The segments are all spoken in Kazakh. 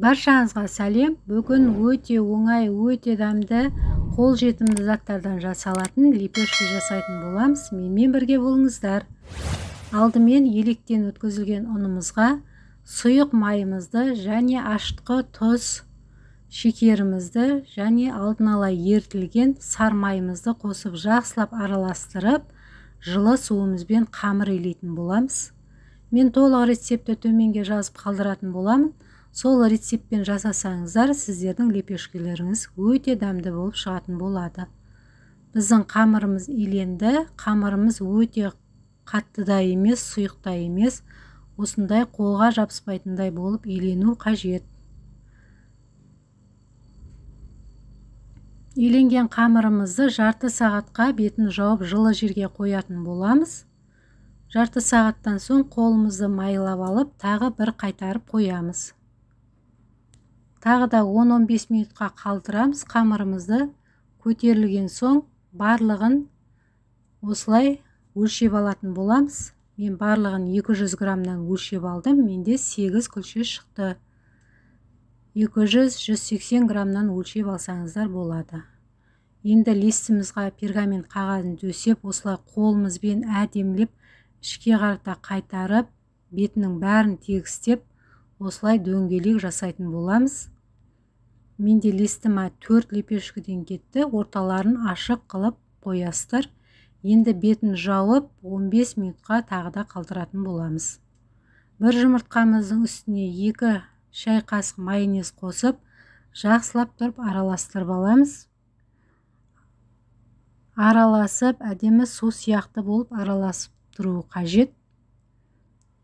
Баршаңызға сәлем. Бүгін өте оңай, өте дәмді, қолжетімді заттардан жасалатын лепешка жасайтын боламыз. Менімен бірге болыңыздар. Алдымен електен өткізілген ұнымызға сұйық майымызды және ашытқы тұз, шекерімізді және алдын ала ерітілген сар майымызды қосып жақсылап араластырып, жылы суымызбен қамыр илейтін боламыз. Мен толық рецептті төменге жазып қалдыратын боламын. Сол рецептпен жасасаңыздар, сіздердің лепешкелеріңіз өте дәмді болып шығатын болады. Біздің қамырымыз иленді. Қамырымыз өте қатты да емес, сұйық та емес. Осындай қолға жабыспайтындай болып илену қажет. Иленген қамырымызды жарты сағатқа бетін жауып жылы жерге қоятын боламыз. Жарты сағаттан соң қолымызды майлап алып, тағы бір қайтарып қоямыз. Тағы да 10-15 минутқа қалдырамыз. Қамырымызды көтерілген соң барлығын осылай өлшеп алатын боламыз. Мен барлығын 200 граммнан өлшеп алдым. Менде 8 күлше шықты. 200-180 граммнан өлшеп алсаңыздар болады. Енді листімізға пергамент қағазын төсеп, осылай қолымызбен әдемілеп ішке қарата қайтарып, бетінің бәрін тегістеп, осылай дөңгелек жасайтын боламыз. Менде листіме 4 лепешкіден кетті, орталарын ашық қылып қоясыздар. Енді бетін жауып 15 минутқа тағы да қалдыратын боламыз. Бір жұмыртқамыздың үстіне 2 шай қасық майонез қосып, жақсылап тұрып араластырып аламыз. Араласып, әдемі су сияқты болып араласып тұруы қажет.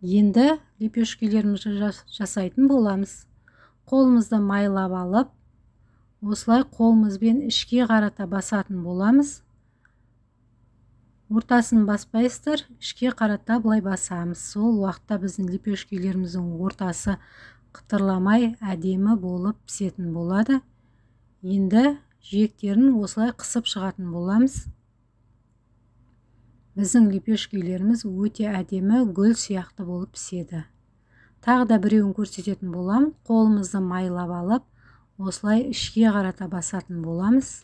Енді лепешкелерімізді жасайтын боламыз. Қолымызды майлап алып, осылай қолымызбен ішке қарата басатын боламыз. Ортасын баспайсыздар, ішке қарата былай басамыз. Сол уақытта біздің лепешкелеріміздің ортасы қытырламай әдемі болып пісетін болады. Енді жиектерін осылай қысып шығатын боламыз. Біздің лепешкелеріміз өте әдемі гүл сияқты болып піседі. Тағы да біреуін көрсететін боламын. Қолымызды майлап алып, осылай ішке қарата басатын боламыз.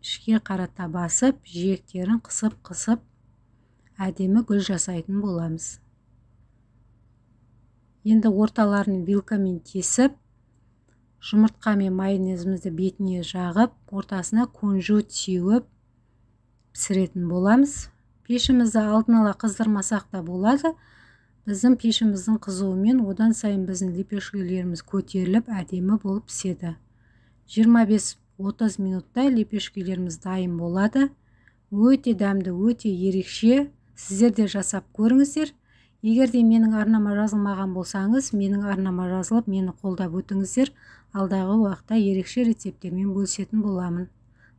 Ішке қарата басып, жиектерін қысып-қысып әдемі гүл жасайтын боламыз. Енді орталарын вилкамен тесіп, жұмыртқа мен майонезімізді бетіне жағып, ортасына кунжут сеуіп пісіретін боламыз. Пешімізді алдын ала қыздырмасақ та болады. Біздің пешіміздің қызуымен одан сайын біздің лепешкелеріміз көтеріліп, әдемі болып піседі. 25-30 минутта лепешкелеріміз дайын болады. Өте дәмді, өте ерекше. Сіздер де жасап көріңіздер. Егер де менің арнама жазылмаған болсаңыз, менің арнама жазылып, мені қолдап өтіңіздер. Алдағы уақытта ерекше рецепттермен бөлісетін боламын.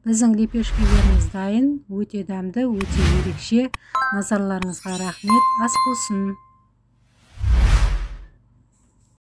Біздің лепешкелеріміз дайын, өте дәмді, өте ерекше. Назарларыңызға рахмет. Ас болсын.